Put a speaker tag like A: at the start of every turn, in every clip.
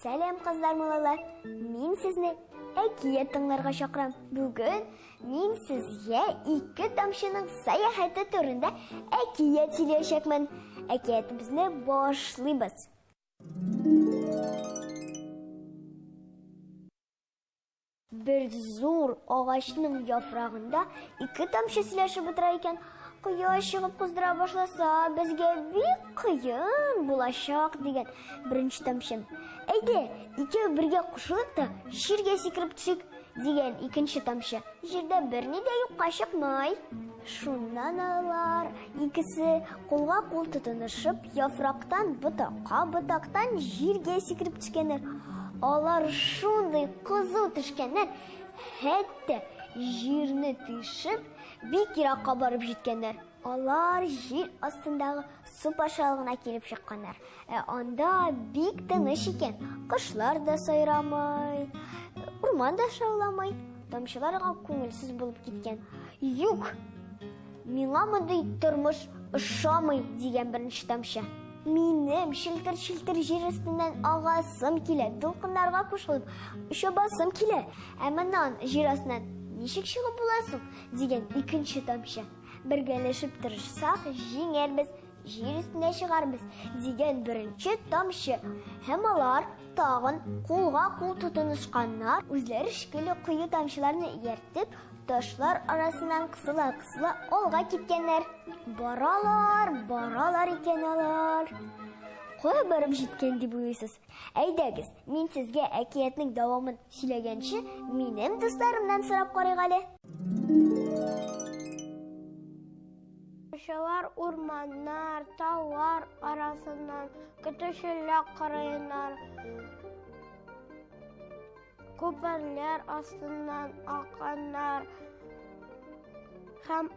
A: Сәлам, кызлар, малайлар! Мин сезне әкият тыңларга чакырам. Бүген мин сезгә ике тамчының сәяхәте турында әкият сөйләячәкмен. Әкиятебезне башлыйбыз. Бер зур агачның яфрагында ике тамчы сөйләшеп утыра икән. Кояш чыгып кыздыра башласа, безгә бик кыен булачак, дигән беренче тамчы. Әйдә, икәү бергә кушылыйк та җиргә сикереп төшик, дигән икенче тамчы. Җирдә берни дә юкка чыкмый. Шуннан алар икесе кулга кул тотынышып, яфрактан ботакка, ботактан җиргә сикереп төшкәннәр. Алар шундый кызу төшкәннәр, хәтта җирне тишеп, бик еракка барып җиткәннәр. Алар җир астындагы су патшалыгына килеп чыкканнар. Ә анда бик тыныч икән. Кошлар да сайрамый, урман да шауламый. Тамчыларга күңелсез булып киткән. Юк, миңа мондый тормыш ошамый, дигән беренче тамчы. Минем челтер-челтер җир өстеннән агасым килә, дулкыннарга кушылып, чабасым килә. Ә моннан җир астыннан ничек чыгып була соң, дигән икенче тамчы. Бергәләшеп тырышсак, җиңәрбез, җир өстенә чыгарбыз, дигән беренче тамчы. Һәм алар тагын кулга-кул тотынышканнар, үзләре шикелле кое тамчыларны ияртеп, ташлар арасыннан кысыла-кысыла алга киткәннәр. Баралар, баралар икән алар. Кая барып җиткән дип уйлыйсыз? Әйдәгез, мин сезгә әкиятнең дәвамын сөйләгәнче, минем дусларымнан сорап карыйк әле.
B: Тамчылар урманнар, таулар арасыннан, көтүчеләр кырыеннан, күперләр астыннан акканнар һәм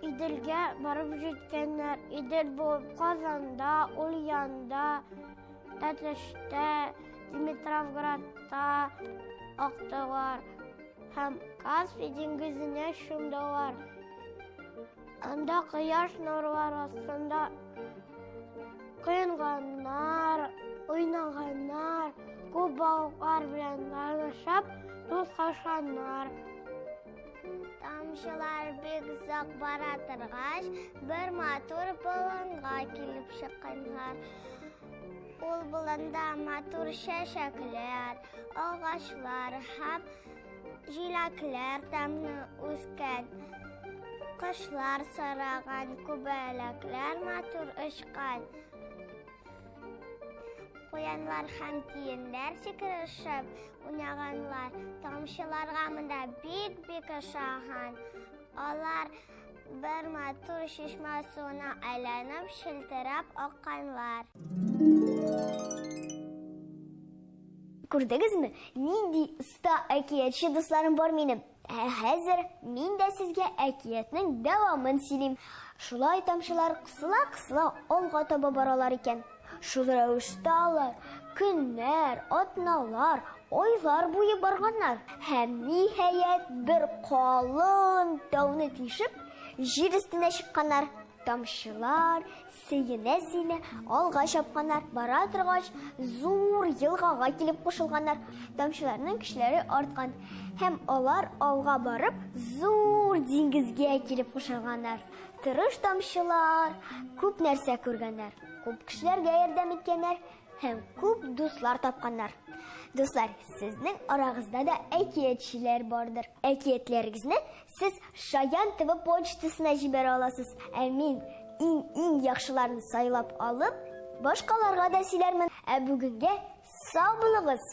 B: Иделгә барып җиткәннәр. Идел булып Казанда, Ульянда, Тәтештә, Димитровградта актылар һәм Каспий диңгезенә чумдылар. Анда кояш нурлары астында коенганнар, уйнаганнар, күп балыклар белән танышып, дуслашканнар.
C: Тамчылар бик озак бара торгач, бер матур болынга килеп чыкканнар. Ул болында матур чәчәкләр, агачлар һәм җиләкләр тәмле үскән. Кошлар сараган, күбәләкләр матур очкан. Куяннар һәм тиеннәр сикерешеп уйнаганнар. Тамчыларга монда бик-бик ошаган. Алар бер матур чишмә суына әйләнеп, челтерәп акканнар.
A: Күрдегезме, нинди оста әкиятче дусларым бар минем. Ә хәзер мин дә сезгә әкиятнең дәвамын сөйлим. Шулай тамчылар кысыла-кысыла алга таба баралар икән. Шул рәвештә алар көннәр, атналар, айлар буе барганнар. Һәм ниһаять бер калын тауны тишеп, җир өстенә чыкканнар. Тамчылар Сөенә-сөенә алга чапканнар, бара торгач, зур елгага килеп кушылганнар. Тамчыларның көчләре арткан һәм алар алга барып, зур диңгезгә килеп кушылганнар. Тырыш тамчылар күп нәрсә күргәннәр, күп кешеләргә ярдәм иткәннәр һәм күп дуслар тапканнар. Дуслар, сезнең арагызда да әкиятчеләр бардыр. Әкиятләрегезне Сез Шаян ТВ почтасына җибәрә аласыз, ә мин иң-иң яхшыларын сайлап алып, башкаларга да сөйләрмен. Ә бүгенгә сау булыгыз!